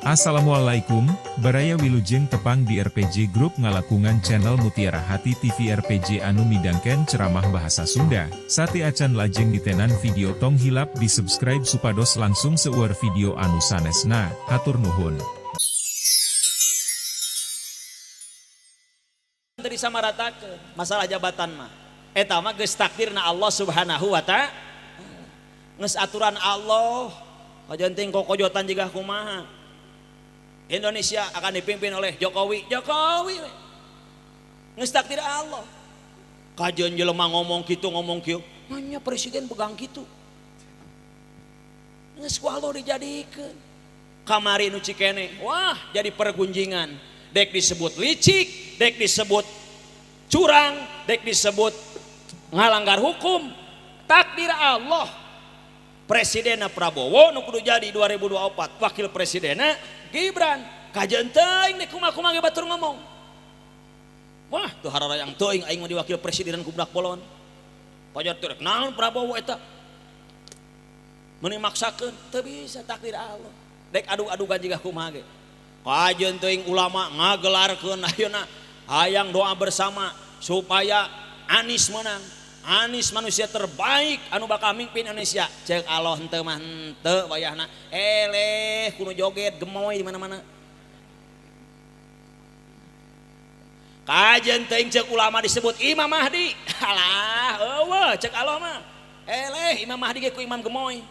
Assalamualaikum, Baraya, Wilujeng tepang di RPG Group ngalangkungan channel Mutiara Hati TV RPG anu midangkeun ceramah bahasa Sunda. Sateuacan lajeng ditenan video, tong hilap di subscribe supados langkung seueur video anu sanesna. Hatur nuhun. Teu disamaratakeun masalah jabatan mah. Eta mah geus takdirna Allah Subhanahu wa Ta'ala, geus aturan Allah. Kajenting kokojotan jiga kumaha, Indonesia akan dipimpin oleh Jokowi, Jokowi we. Geus takdir Allah. Kajeun jelema ngomong kitu, ngomong kieu, manya presiden pegang kitu, geus ku Allah dijadikeun. Kamari nu Cikene, wah, jadi pergunjingan. Dek disebut licik, dek disebut curang, dek disebut ngalanggar hukum, takdir Allah Presiden Prabowo nu kudu jadi 2024, wakil presidenna Gibran. Kajeun teuing nih kumaha-kumaha ge batur ngomong, wah, tuh hararayang teuing aing mah di wakil presiden ku budak bolon. Pajar teu rek naon Prabowo eta meuni maksakeun, teu bisa, takdir Allah. Dek adu-adugan jiga kumaha ge. Kajeun teuing ulama ngagelarkeun ayeuna hayang doa bersama supaya Anies menang, Anies manusia terbaik anu bakal mimpin Indonesia. Cek Allah henteu mah henteu, wayahna eleh kudu joget gemoy di mana-mana. Kajeun teuing cek ulama disebut Imam Mahdi, alah, eueuh, cek Allah mah eleh Imam Mahdi ge ku Imam Gemoy.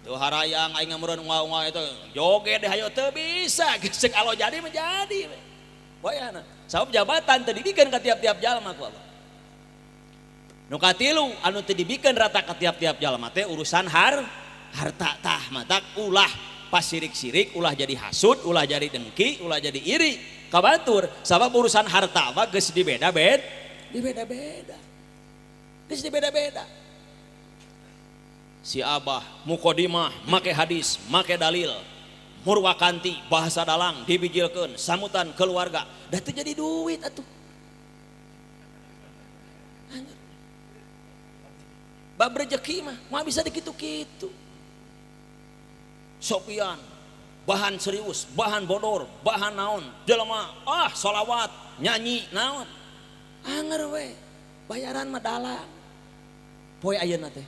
Tuh harayang aing ngameureun unggal-unggal itu joget deh, hayo, teu bisa. Cek Allah jadi menjadi wayahna, sabab jabatan teu dibikeun ka tiap-tiap jalma ku Allah. Nu katilu anu teu dibikeun rata ka tiap-tiap jalma teh urusan harta. Tah, matak ulah pasirik-sirik, ulah jadi hasud, ulah jadi dengki, ulah jadi iri ka batur, sabab urusan harta mah geus dibeda-beda, dibeda-beda, geus dibeda-beda. Si Abah mukodimah make hadis, make dalil murwakanti, bahasa dalang dibijilkeun, sambutan keluarga, dah teu jadi duit atuh. Bab rezeki mah mah bisa dikitu-kitu. Sopian bahan serius, bahan bodor, bahan naon, jelema ah solawat, nyanyi naon, anger we, bayaran mah dalang poe ayeuna teh.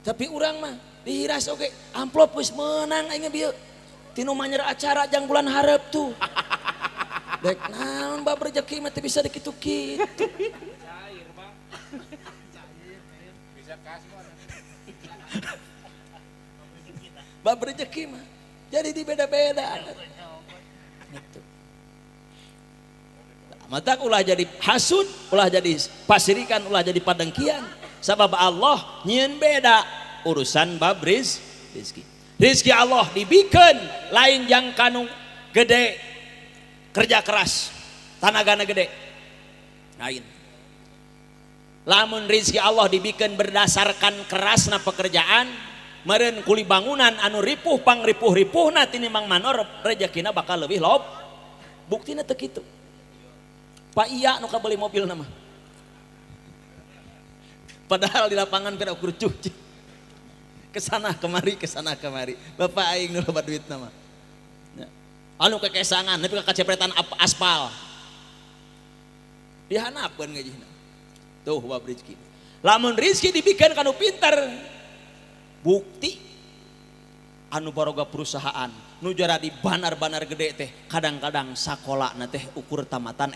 Tapi urang mah dihiras oke, amplop geus meunang aing bieu tinu manyer acara jang bulan hareup tuh. Dek naon, bab rezeki mah teu bisa dikitu-kitu. Cair, Pak. Bisa kasbon. Bab rezeki mah jadi di beda-beda gitu. Matak ulah jadi hasud, ulah jadi pasirikan, ulah jadi padengkian, sabab Allah nyieun beda urusan bab rizki. Rizki Allah dibikeun lain jang kanu gede kerja keras, tanagana gede, lain. Lamun rizki Allah dibikeun berdasarkan kerasna pekerjaan, meren kuli bangunan anu ripuh pang ripuh ripuhna tinimbang manor, rezekina bakal lebih lob. Buktina teu kitu? Pak, iya, nu kabeli mobil nama, padahal di lapangan pira ukur cuci kesana kemari, kesana kemari. Bapak aing nu loba duit nama ya. Anu kekesangan tapi kacepretan aspal dihanapeun gajihna. Tuh bab rezeki. Lamun rezeki dibikeun kanu pinter, bukti anu baroga perusahaan nu di banar-banar gede teh kadang-kadang sakola teh ukur tamatan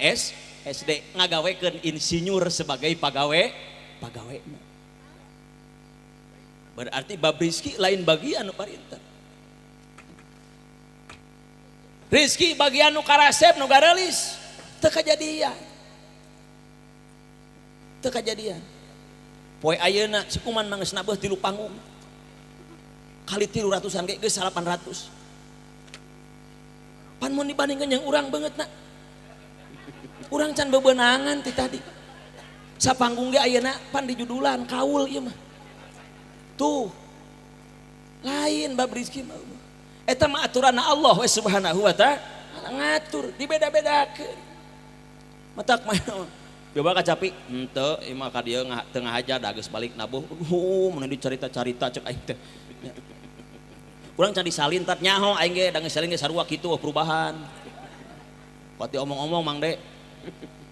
SD, ngagawekeun insinyur sebagai pagawe pagawe. Berarti bab rizki lain bagian nu parinter, rizki bagian nu karasep, nu garelis, teu kajadian, teu kajadian. Poe ayeuna si kuman mah geus nabeuh tilu panggung kali 300-an ge geus 800. Pan mun dibandingkeun yang urang banget na, urang can bebenangan ti tadi sapanggung ge ayeuna pan dijudulan kaul ieu mah. Tuh, lain bab rezeki mah. Eta mah aturan Allah we Subhanahu wa Ta'ala, ngatur dibeda-bedakeun. Matak mah coba kacapi henteu ieu mah ka dieu tengah aja da geus balik nabuh. Mun dicarita-carita cek aing teh. Urang can disalin tat nyaho aing ge da geus salin ge sarua kitu perubahan. Pati omong-omong Mang De.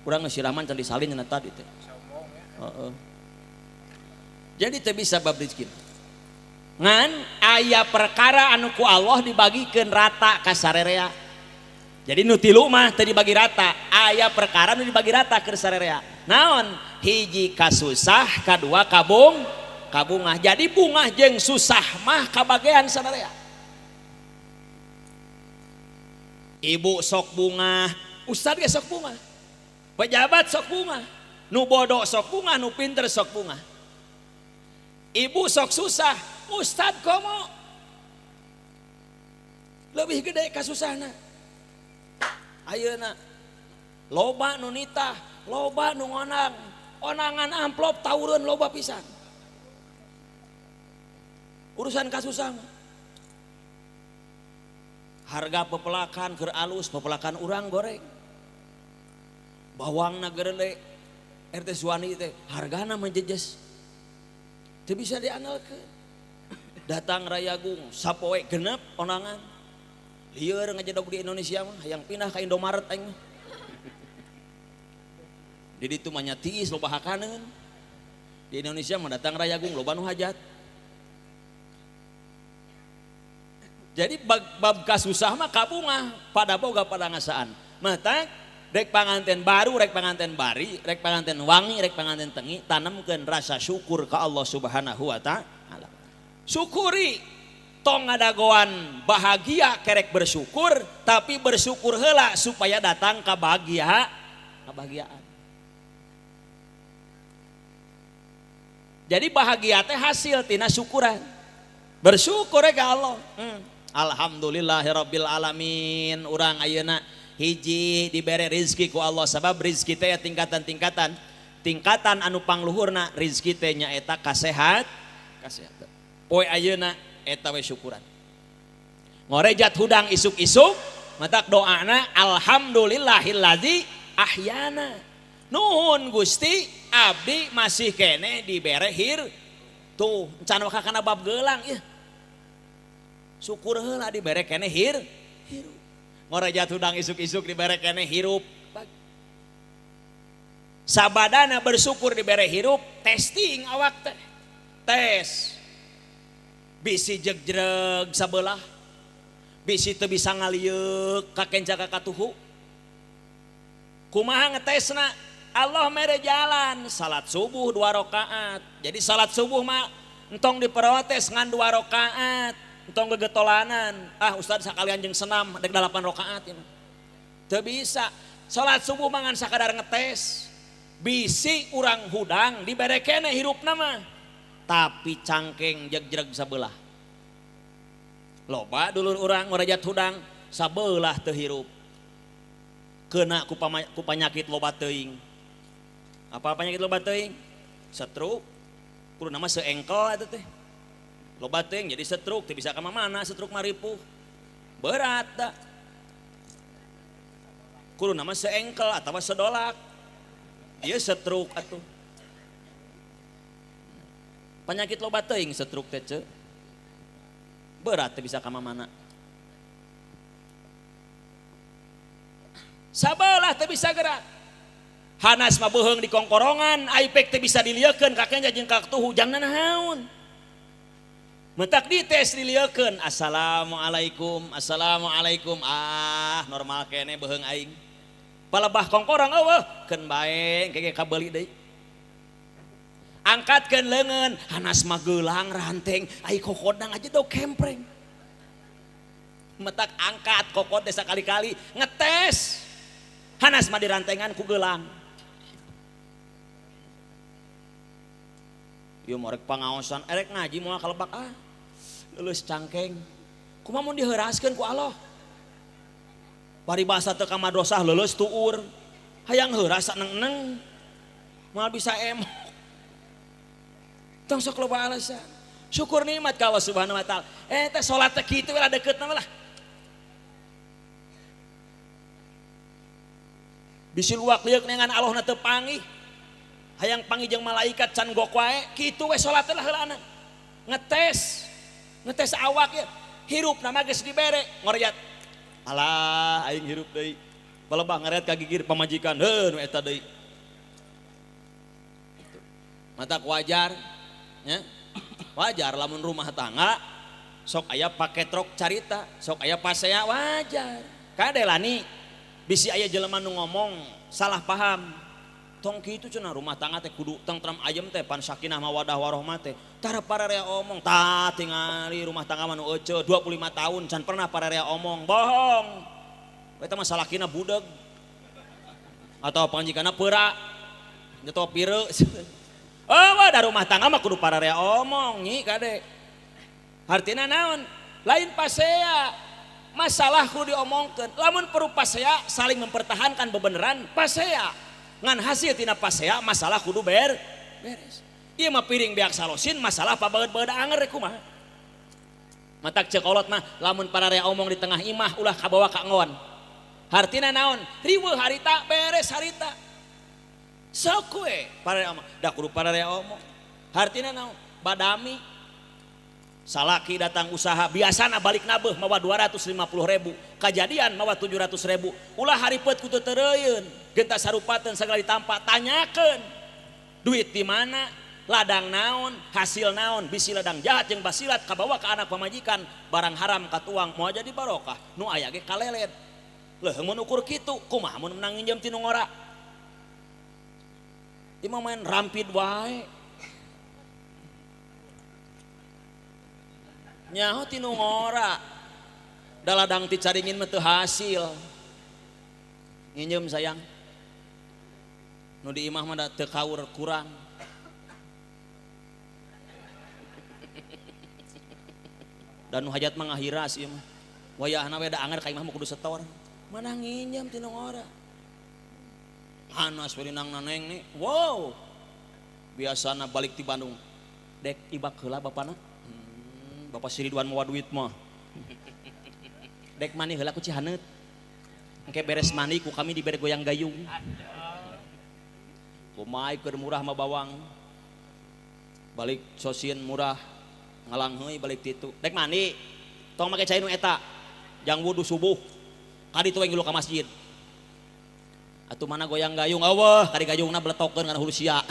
Urang geus siraman can disalin cenah tadi teh. Heeh. Jadi teu bisa bab rezeki. Ngan aya perkara anu ku Allah dibagikeun rata ka sarerea. Jadi nu tilu mah teu dibagi rata, aya perkara nu dibagi rata keur sarerea. Naon? Hiji kasusah, kadua kabung, kabungah. Jadi bungah jeung susah mah kabagean sarerea. Ibu sok bungah, ustad ge sok bungah. Pejabat sok bungah, nu bodoh sok bungah, nu pinter sok bungah. Ibu sok susah, ustad komo lebih gede kasusahna. Ayeuna loba nu nitah, loba nu ngonang, onangan amplop tawureun loba pisan. Urusan kasusah mah. Harga pepelakan keur alus, pepelakan urang goreng. Bawangna gerele RT Suwandi teh hargana menjejes. Teu bisa diandalkeun. Datang Rayagung sapoe genep onangan. Lieur ngajedog di Indonesia mah hayang pindah ka Indomaret aing mah. Di ditu mah nya tiis loba hakaneun. Di Indonesia mah datang Rayagung loba nu hajat. Jadi bab kasusah mah kabungah pada boga pada ngasaan. Matak rek panganten baru, rek panganten bari, rek panganten wangi, rek panganten tengi, tanamkeun rasa syukur ka Allah Subhanahu wa taala. Syukuri tong ngadagoan bahagia kerek bersyukur, tapi bersyukur heula supaya datang ka bahagia, kebahagiaan. Jadi bahagia teh hasil tina syukuran. Bersyukur ka Allah. Alhamdulillahirabbil alamin. Urang ayeuna hiji dibere rizki ku Allah, sabab rizki teh tingkatan-tingkatan. Tingkatan anu pangluhurna rizki teh nyaeta kasehat, kasehatan. Poe ayeuna eta we syukuran. Ngorejat hudang isuk-isuk, matak doana alhamdulillahillazi ahyana. Nuhun Gusti, abdi masih kene dibere hir. Tuh, can waka kana bab gelang ieu. Syukur heula dibere kene hir, hirup. Ngorejat hudang isuk-isuk dibere kene hirup. Sabadana bersyukur dibere hirup, testing awak teh. Tes. Bisi jegjreg sabelah. Bisi teu bisa ngalieuk ka kenca ka katuhu. Kumaha ngetesna? Allah mere jalan salat subuh 2 rakaat. Jadi salat subuh mah entong diprotes ngan 2 rakaat, entong gegetolanan. Ah ustaz sakalian jeung senam dek 8 rakaat ieu mah. Teu bisa. Salat subuh mah ngan sakadar ngetes. Bisi urang hudang dibere keneh hirupna mah. Tapi cangkeng jegjreg sabelah. Loba dulur urang ngorejat hudang sabelah teu hirup. Kena ku panyakit loba teuing. Apa penyakit loba teuing? Stroke. Kudu nama seengkel eta teh. Loba teuing jadi stroke, teu bisa ka mana, stroke mah ripuh. Berat da. Kudu nama seengkel atawa sedolak. Ieu stroke atuh. Penyakit loba teuing stroke teh ce. Berat teu bisa ka mana. Sabelah teu bisa gerak. Hanas mah beuheung di kongkorongan, aipek teu bisa diliekeun kakenya jeung kaktuhu jangna naon. Mentak dites diliekeun, assalamualaikum, assalamualaikum, ah normal kene beuheung aing. Palebah kongkorong eueuh, keun bae engke ge kabeuli deui. Angkatkeun leungeun, hanas mah geulang ranteng, ai kokodang aja do kempreng. Mentak angkat kokod teh sakali-kali ngetes. Hanas mah dirantengan ku geulang. Ieu mah rek pangaosan, erek ngaji moal kalebak ah. Leuleus cangkeng. Kumaha mun diheuraskeun ku Allah? Paribasa teu ka madrasah leuleus tuur. Hayang heuras neng-neng. Moal bisa emok. Tong sok loba alasan. Syukur nikmat ka Allah Subhanahu wa taala. Teh salat teh kitu we lah dekeutna mah lah. Bisi luak lieuk nengan Allahna teu panggih. Hayang panggih jeung malaikat can gok wae, kitu we salat teh lah heulaana. Ngetes. Ngetes awak ya. Hirup nama geus dibere ngoriat. Alah aing hirup deui. Balebah ngariat ka gigir pamajikan heuh nu eta deui. Matak wajar nya. Wajar lamun rumah tangga sok aya paketrok carita, sok aya pasea wajar. Kade lani bisi aya jelema nu ngomong salah paham. Tong kitu cenah rumah tangga teh kudu tentram ayem teh pan sakinah mawadah warohmah teh. Tara pararea omong, tah tingali rumah tangga mah nu eceu 25 tahun can pernah pararea omong. Bohong. Eta mah salakina budeg. Atau pangjikana peura. Atau pire. Oh, da rumah tangga mah kudu pararea omong nyi kade. Artina naon? Lain pasea. Masalah kudu diomongkeun. Lamun perlu pasea saling mempertahankan bebeneran pasea. Ngan hasil tina pasea masalah kudu beres. Ieu mah piring beak salosin masalah pabaeud-baeud anger kumaha. Matak ceuk kolot mah lamun pararea omong di tengah imah ulah kabawa ka ngon. Hartina naon? Riweuh harita beres harita. Sok we pararea omong. Da kudu pararea omong. Hartina naon? Badami salaki datang usaha biasana balik nabeuh mawa 250.000 kajadian mawa 700.000 ulah haripet ku teu teureuyun genta sarupateun sagala ditampa tanyakeun duit di mana ladang naon hasil naon bisi ladang jahat jeung basilat kabawa ka anak pamajikan barang haram katuang moal jadi barokah nu aya ge kalelet leuh mun ukur kitu kumaha mun menang nginjem ti nu ngora ieu mah main rampid wae nyaho ti nu ngora da ladang ti caringin mah teu hasil nginjem sayang nu di imah mah da teu kaur kurang dan nu hajat mah ngahiras ieu mah wayahna we da anger ka imah mah kudu setor mana nginjem ti nu ngora hanas we dinang naneng nih wow biasana balik ti Bandung dek ibak heula bapana. Bapak si Ridwan mawa duit mah. Dek mani heula ku Cihaneut. Engke beres mani ku kami dibere goyang gayung. Kumaha keur murah mah bawang. Balik sosieun murah ngalangheui balik titu. Dek mani tong make cai nu eta. Jang wudu subuh. Kadi tu we ngilu ka masjid. Atuh mana goyang gayung eueuh kadi gayungna beletokeun kana hulu sia.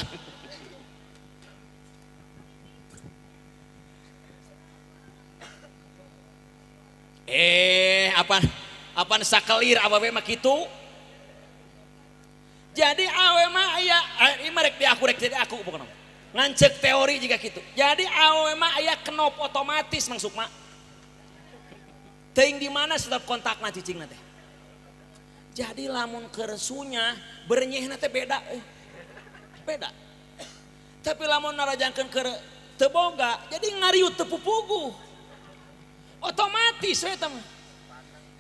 Apan sakelir awewe mah kitu. Jadi awewe mah aya ieu mah rek di aku rek jadi aku pokona. Ngancek teori jiga kitu. Jadi awewe mah aya knop otomatis Mang Sukma. Teuing di mana stop kontakna cicingna teh. Jadi lamun keur sunyah bernyehna teh beda. Beda. Tapi lamun narajangkeun keur teu boga jadi ngariut teu pupuguh. Otomatis we eta mah.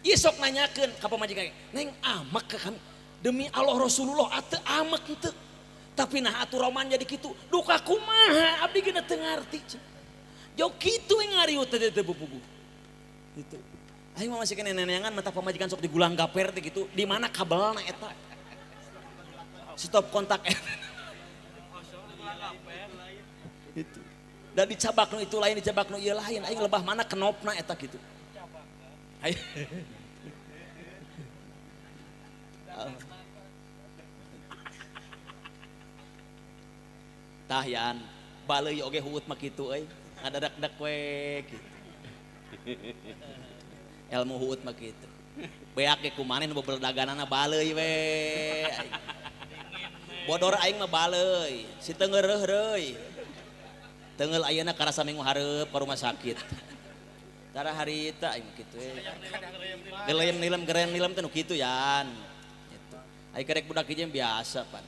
Ieu sok nanyakeun ka pamajikan, "Neng amek ka kami." Demi Allah Rasulullah ateu amek henteu. Tapi nah atuh roman jadi kitu. Duka kumaha abdi ge teu ngarti. Jauh kitu we ngariut teh teu pupuguh. Gitu. Aing mah masih kena neneangan mata pamajikan sok digulang gaper teh gitu. Di mana kabelna eta? Stop kontak eta. Itu. Dan dicabak nu itu lain, dicabak nu ieu lain. Aing lebah mana kenopna eta gitu. Ayo. Tah yan, baleuy oge huut mah kitu euy. Ngadadak-dak we kitu. Ilmu huut mah kitu. Beak ge kumaha nu bebeledaganana baleuy we. Bodor aing mah baleuy, si teu ngeureuh-reuy. Tenggel ayeuna karasa minggu hareup ka rumah sakit. Tara harita aing mah kitu we. Geleum nilem geren nilem teh nu kitu yan. Gitu. Ai kerek budak hiji biasa pan.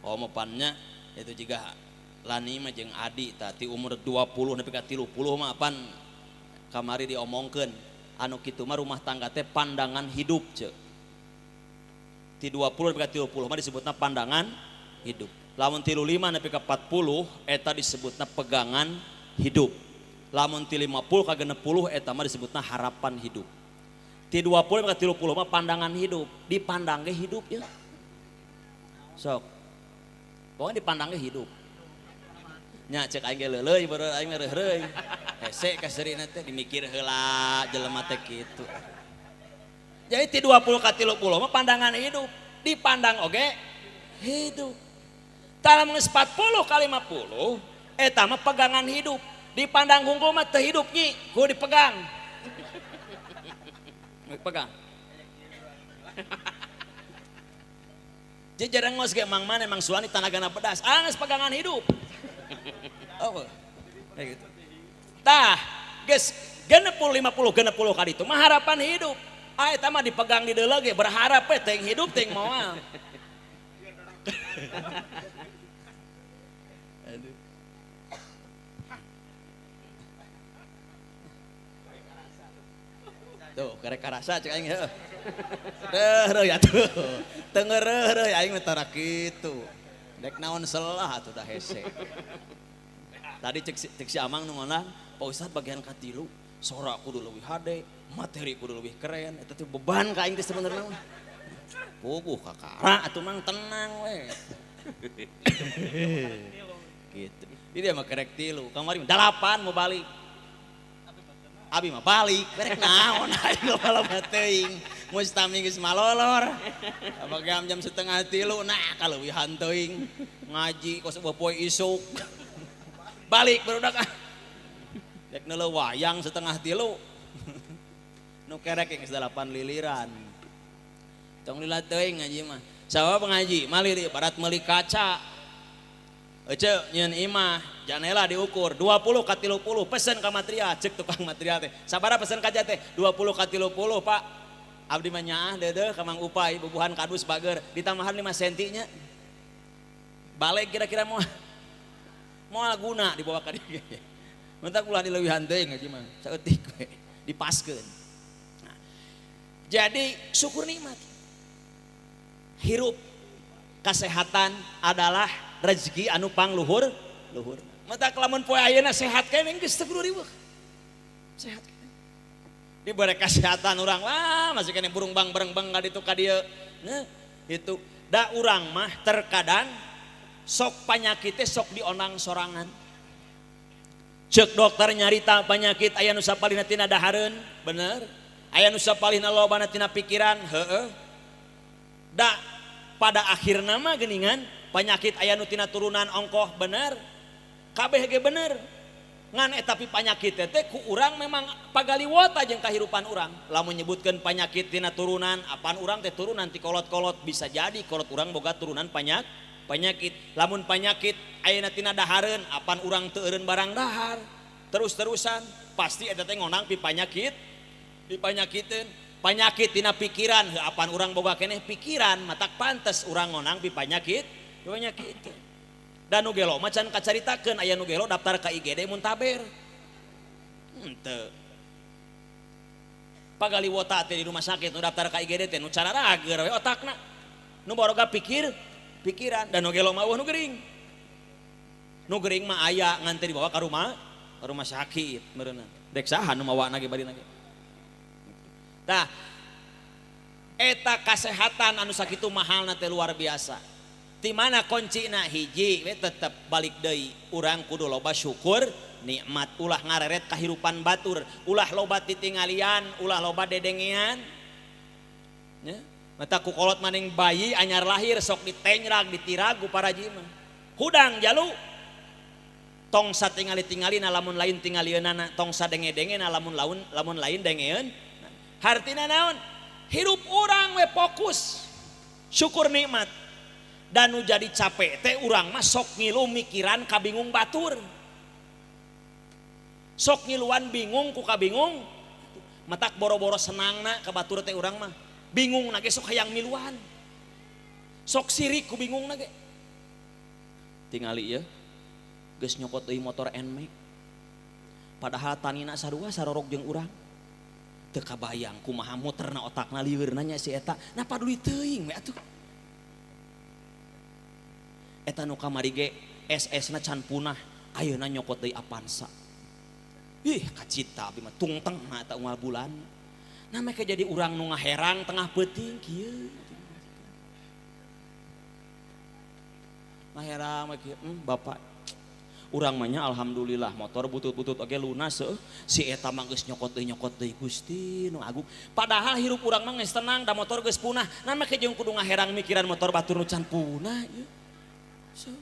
Oh mah pannya itu juga Lani mah jeung Adi tah ti umur 20 nepi ka 30 mah pan kamari diomongkeun anu kitu mah rumah tangga teh pandangan hidup ceuk. Ti 20 nepi ka 30 mah disebutna pandangan hidup. Lamun 35 nepi ka 40 eta disebutna pegangan hidup. Lamun ti 50 ka 60 eta mah disebutna harapan hidup. Ti 20 nepi ka 30 mah pandangan hidup, dipandang ge hidup ya. Sok. Pokoknya dipandang ge hidup. Nya cek aing ge leuleuy baru aing mah reureuy. Hese kaseurina teh dimikir heula jelema teh kitu. Jadi ti 20 ka 30 mah pandangan hidup, dipandang oge hidup. Tah lamun geus 40 ka 50 eta mah pegangan hidup. Dipandang hungkul mah teu hidup nyi, kudu dipegang. Pegang. Jadi jarang ngos ge mang mana mang suani tanagana pedas, ah geus pegangan hidup. Oh, kayak gitu. Tah, geus 60 50 60 kali itu mah harapan hidup. Ah eta mah dipegang di deuleu ge berharap we teuing hidup teuing moal. Aduh. Tuh, karek karasa cek aing heuh. Reuh atuh. Teu ngeureuh aing mah tara kitu. Dek naon selah atuh da hese. Tadi cek si Amang nu ngondang, Pak Ustad bagian katilu, sora kudu leuwih hade, materi kudu leuwih keren, eta teh beban ka aing teh sebenarnya mah. Puguh kakara atuh mang tenang we. Gitu. Ini dia mah kerek tilu, kamari 8 mau balik. Abi mah balik, berek naon aing loba-loba teuing. Mustami geus malolor. Apa jam 2:30 nah kaleuwihan teuing. Ngaji kos poe isuk. Balik barudak ah. Dek neuleuh wayang 2:30. Nu kerek geus 8 liliran. Tong lila teuing ngaji mah. Sabab ngaji mah lili barat meuli kaca. Ece nyeun imah, janela diukur 20 ka 30 pesen ka material, cek tukang material teh. Sabaraha pesen kaca teh? 20 ka 30, Pak. Abdi mah nyaah deudeuh ka Mang Upay bubuhan kadus bager, ditambahan 5 senti nya. Balik kira-kira moal guna dibawa ka dieu. Mentak ulah dileuwihan teuing ngaji mah, saeutik we dipaskeun. Nah, jadi syukur nikmat. Hirup kesehatan adalah rezeki anu pangluhur luhur. Mata lamun poe ayeuna sehat keneh geus teu kudu riweuh. Sehat keneh. Dibere kesehatan urang wah masih keneh burung bang berengbeng ka ditu ka dieu. Nah, itu da urang mah terkadang sok panyakit teh sok dionang sorangan. Ceuk dokter nyarita penyakit aya nu sapalihna tina dahareun, bener. Aya nu sapalihna lobana tina pikiran, heueuh. Da pada akhirna mah geuningan penyakit aya nu tina turunan ongkoh bener, kabeh ge bener. Ngan eta tapi penyakit teh ku urang memang pagaliwota jeung kahirupan urang. Lamun nyebutkeun penyakit tina turunan, apaan urang teh turunan ti kolot-kolot, bisa jadi kolot urang boga turunan penyakit. Lamun penyakit ayeuna tina dahareun, apaan urang teu eureun barang dahar terus-terusan, pasti eta teh ngonang pi penyakit, dipanyakiteun. Penyakit tina pikiran, heuh apaan urang boga keneh pikiran, matak pantes urang ngonang pi penyakit, penyakit. Dan nu gelo mah can kacaritakeun, aya nu gelo daftar ka IGD muntaber. Henteu. Pagaliwota teh di rumah sakit nu daftar ka IGD teh nu cararager we otakna. Nu baroga pikiran dan nu gelo mah eueuh nu gering. Nu gering mah aya ngan teh dibawa ka rumah sakit meureunna. Dek saha nu mawana ge badina ge. Tah eta kasehatan anu sakitu mahalna teh luar biasa. Di mana kuncina hiji we tetep balik deui urang kudu loba syukur nikmat, ulah ngareret kahirupan batur, ulah loba titingalian, ulah loba dedengean. Nya, mata ku kolot maning bayi anyar lahir sok ditenyrag ditirag ku para mah. Hudang jalu tong satingali-tingalina lamun lain tingalieunana, tong sadenge-dengena lamun lamun lain dengeun. Hartina naon? Hirup urang we fokus syukur nikmat. Dan nu jadi capek teh urang mah sok ngilu mikiran kabingung batur. Sok ngiluan bingung ku kabingung. Matak boro-boro senangna ka batur teh urang mah. Bingung na ge sok hayang miluan. Sok sirik ku bingung na ge. Tingali ieu geus nyokot deui motor Nmax. Padahal tanina sarua sarorok jeung urang. Teu kabayang kumaha muterna otakna liweurna nya si eta. Nah paduli teuing we atuh. Eta nu kamari ge SS-na can punah, ayeuna nyokot deui Avanza. Ih, kacita abi mah tungteng mah eta unggal bulan. Nah mereka jadi urang nu ngaherang tengah peuting kieu. Ngaherang mah kieu, bapak. Urang mah nya alhamdulillah motor butut-butut oge lunas heuh. Si eta mah geus nyokot deui Gusti nu agung. Padahal hirup urang mah geus tenang da motor geus punah. Nah make jeung kudu ngaherang mikiran motor batur nu can punah ieu. So.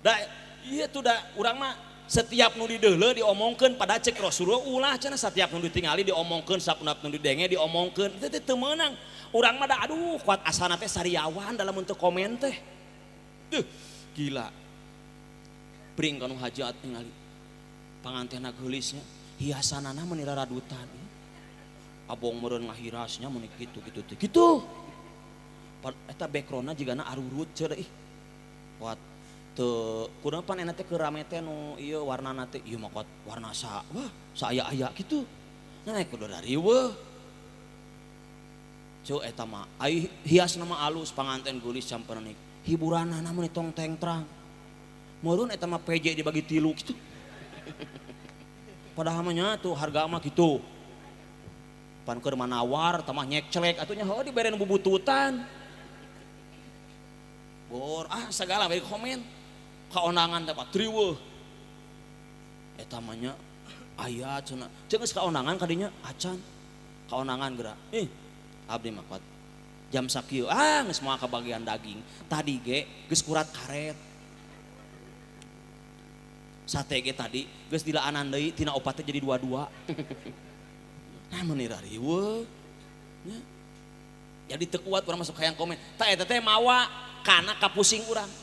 Da ieu tuh da urang mah setiap nu dideuleu diomongkeun pada cek Rasulullah ulah cenah setiap nu ditingali diomongkeun setiap nu didenge diomongkeun teu teu meunang. Urang mah da aduh kuat asana teh sariawan dalam untuk komen teh. Duh, gila. Bring kanu hajat ningali. Pangantena geulisnya, hiasanana meuni raradutan. Abong meureun ngahirasnya meuni kitu-kitu teh. Kitu. Eta backgroundna jigana arurut cenah ih. Kuat teu kunaon pan enak teh keur rame teh nu ieu warnana teh ieu mah kuat warna sa wah saaya-aya kitu. Nah kudu riweuh. Ceu eta mah ai hiasna mah alus panganten geulis campernik. Hiburanana meuni tong tengtrang. Meureun eta mah PJ dibagi 3 kitu. Padahal mah nya tuh harga mah kitu. Pan keur manawar tamah nyekcelek atuh nya heuh dibere nu bubututan. Bor ah sagala bari komen. Kaondangan teh patriweuh. Eta mah nya aya cenah. Ceuk geus kaondangan kadinya acan. Kaondangan geura. Ih, abdi mah kuat. Jam sakieu ah geus moal kabagian daging. Tadi ge geus kurat karet. Sate ge tadi geus dilaanan deui tina opat teh jadi dua-dua. Nah meuni rariweuh. Nya. Jadi teu kuat urang masuk hayang komen. Tah eta teh mawa kana kapusing urang.